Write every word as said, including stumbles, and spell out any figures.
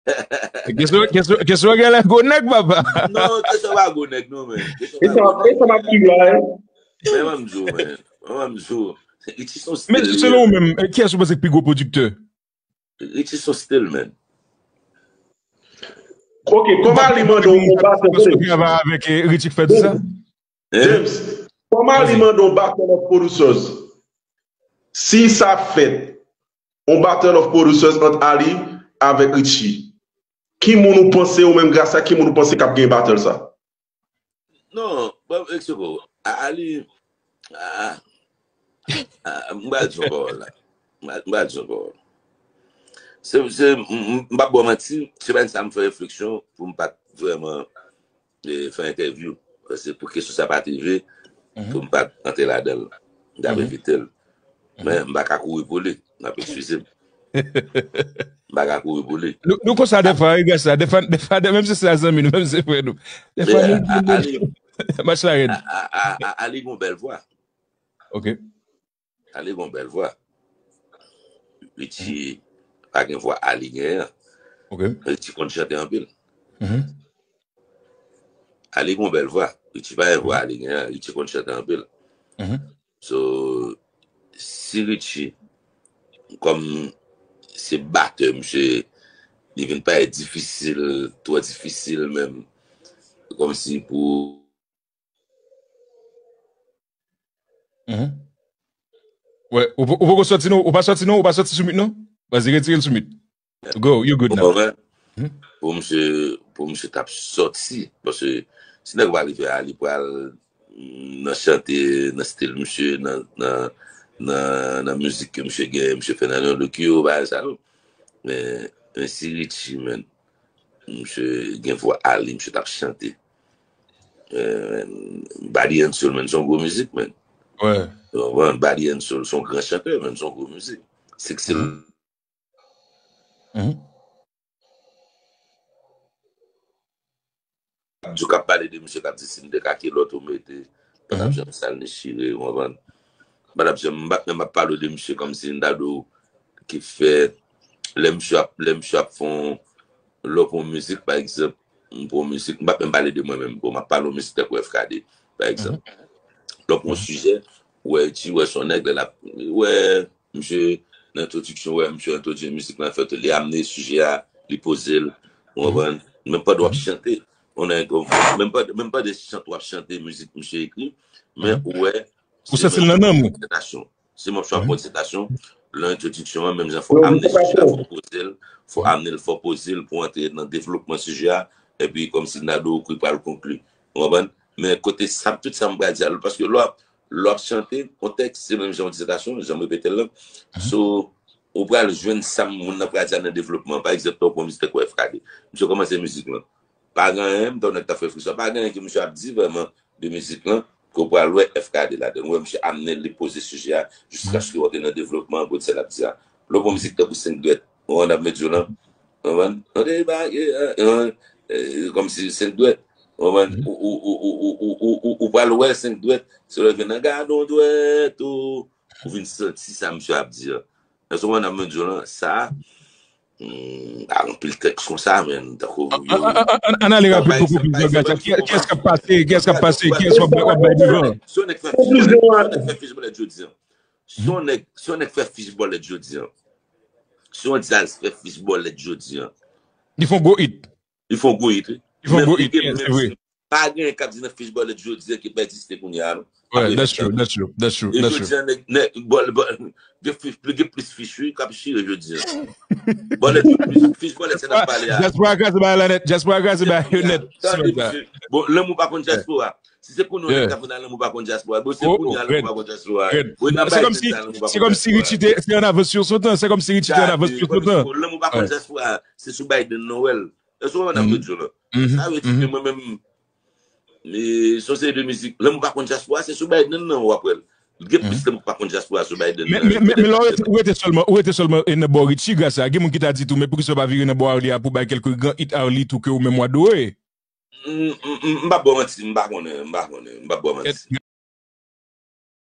Kesyon, kesyon, kesyon genlè gwo nèg, papa. Non, kesyon pa gwo nèg, non, men. Kesyon pa gwo nèg. E sa m ap swiv la, hein? Men mwen m di w, men. Mwen m di w. Richie se yon stil. Men selon ou menm, kiyès ou panse ki pi gwo pwodiktè? Richie se yon stil, men. Ok, kòman li mande yon batè? Paske w travay avèk, eh, Richie k fè di sa? Hein? James, kòman li mande yon battle of producers? Si sa fèt, yon battle of producers ant Ali avèk Richie, ki moun ou panse, ou menm Gracia, ki moun ou panse k ap gen battle sa? Non, bon, eksplike w. A, Ali, a, a, a, m pral di yon pawòl la. M pral, m pral di yon pawòl. Se, se, m, m, m p ap ba w manti, se pa sa m fè refleksyon pou m pa t vrèman, eh, fè entèvyou. Paske pou kesyon sa pa t rive, pou m pa t antre ladan l, m t ap evite l. Men m pa ka kouri pou li, n ap eskize m. M pa ka kouri pou li. Nou, nou konsa defwa, wi, Gracia. Defwa, defwa, menm si se zanmi nou, menm si se frè nou. Defwa, nou, a, nou, a, Ali, match la rèd. A, a, a, a, Ali gon bèl vwa. Ok. Ali gon bèl vwa. Richie pa gen vwa Ali genyen an. Ok. Richie konn chante anpil. Mhm. Ali gon bèl vwa. Richie pa gen vwa Ali genyen an. Richie konn chante anpil. Mhm. So, si Richie, kòm se batè, misye, li vin parèt difisil, twò difisil menm. Kòmsi pou Mhm. Wè, ou, ou poko sòti non, ou pa sòti non, ou pa sòti sou mute non? Vas-y, retire l sou mute. Go, you good now. Ou konprann? Mhm. Pou misye, pou misye t ap sòti, paske si nèg pa rive a, li pral, mm, nan chante, nan stil misye, nan, nan, nan, nan mizik ke misye gen, misye fè nan yon look yo, bagay sa yo. Men, men si Richie, man, misye gen vwa Ali, misye t ap chante. Eh, Body and Soul, man, se yon gwo mizik, man. Wè. Ou konprann? Body and Soul, se yon gran chantè, man, se yon gwo mizik. Sexy. Mhm. Mhm. Di w k ap pale de misye k ap di si m te ka kilòt ou mete, pa t ap janm sal ni chire, ou konprann? Pa t ap janm, m pa t menm ap pale w de misye kòmsi m ta di w ki fè, lè misye ap, lè misye ap fè yon, lè w pran yon mizik, pa egzanp, m pran yon mizik, m pa t menm pale de mwen menm, bon, m ap pale yon mizik tankou F K D, pa egzanp. Lè w pran yon sijè, ou wè, ti wè se yon nèg, lè l ap, ou wè, misye, nan entwodiksyon, wè, misye entwodui mizik lan, fè tout, li amene sijè a, li poze l, ou konprann? Menm pandan w ap chante, ou nan, menm pandan, menm pandan chante w ap chante mizik misye ekri, men ou wè, ou santi l nan nanm ou. Se menm jan w ap pran yon dizetasyon. Lè entwodiksyon an, menm jan fò amene sijè a, fò poze l, fò amene l, fò poze l pou antre nan devlopman sijè a, epi kòmsi Nado ou ki pral konkli. Ou konprann? Men kote sa, tout sa m pral di a, paske lè w ap, lè w ap chante, yon tèks, se menm jan yon dizetasyon, jan m repete l lan. So, ou pral jwenn sa moun nan pral di a nan devlopman. Pa egzanp, lè w pran mizik tankou F K D. Misye kòmanse mizik lan. Pa gen anyen, m tann nèg ta fè frison. Pa gen anyen ke misye ap di vrèman de mizik lan, ke w pral wè F K D ladan l. Ou wè misye amene l, li poze sijè a, jiskaske w antre nan devlopman, pou di sa l ap di a. Lè w pran mizik tankou Senk Dwèt, ou konprann, ap met yo lan. Ou konprann? Antre debake, eh, eh, eh, kòmsi Senk Dwèt. Ou konprann? Ou, ou, ou pral wè Senk Dwèt. Se lè w vin nan gadon dwèt, ou, ou vin santi sa misye ap di a. Èske w konprann, ap met yo lan? Sa, Hmm, pa anpil tèks konsa, men, tankou yo. Ann, ann, ann ale rapid pou konkli, Gracia. Kiyès k ap pase? Kiyès k ap pase? Kiyès w ap bay, w ap bay devan? Si yon nèg fè fich bòlèt jodi an. Si yon nèg, si yon nèg fè fich bòlèt jodi an. Si yon djaz fè fich bòlèt jodi an. Li fè yon gwo hit. Li fè yon gwo hit, wi. Li fè yon gwo hit, se vre. Pa gen k ap di nan fich bòlèt jodi an ki pa egziste kounye a, non. Ap repete. That's true, that's true, that's true, that's true. E jodi an, nèg, nèg, bòl, bòl, gen fich, gen plis fich, wi, k ap chire jodi an. Bòlèt yo plis, fich bòlèt se n ap pale a. Dyaspora kraze bagay la nèt, dyaspora kraze bagay yo nèt. Tande, mesye. Bon, lanmou pa konn dyaspora. Si se kounye a nèg ta vin a lanmou pa konn dyaspora. Bon, se kounye a lanmou pa konn dyaspora. Wi, n ap bay nèg sa lanmou pa konn dyaspora. Se kòmsi Richie te, te an avans sou son tan, se kòmsi Richie te an avans sou son tan. Lanmou pa konn dyaspora, se sou Biden nou wè l. Èske w konprann sa m vle di w la? Sa vle di ke mwen menm, e, se yon seri de mizik, lanmou pa konn dyaspora, se sou Biden nan w ap wè l. Gen plis lanmou pa konn dyaspora sou Biden nan. Men, men, men, men lè w rete, ou rete sèlman, ou rete sèlman, e, nan bò Richie Gracia, gen moun ki ta di tou, men poukisa w pa vire nan bò Arly a pou bay kèlke gran hit Arly tou ke ou menm w adore? M, m, m, m p ap ba w manti, m pa konnen, m pa konnen, m p ap ba w manti.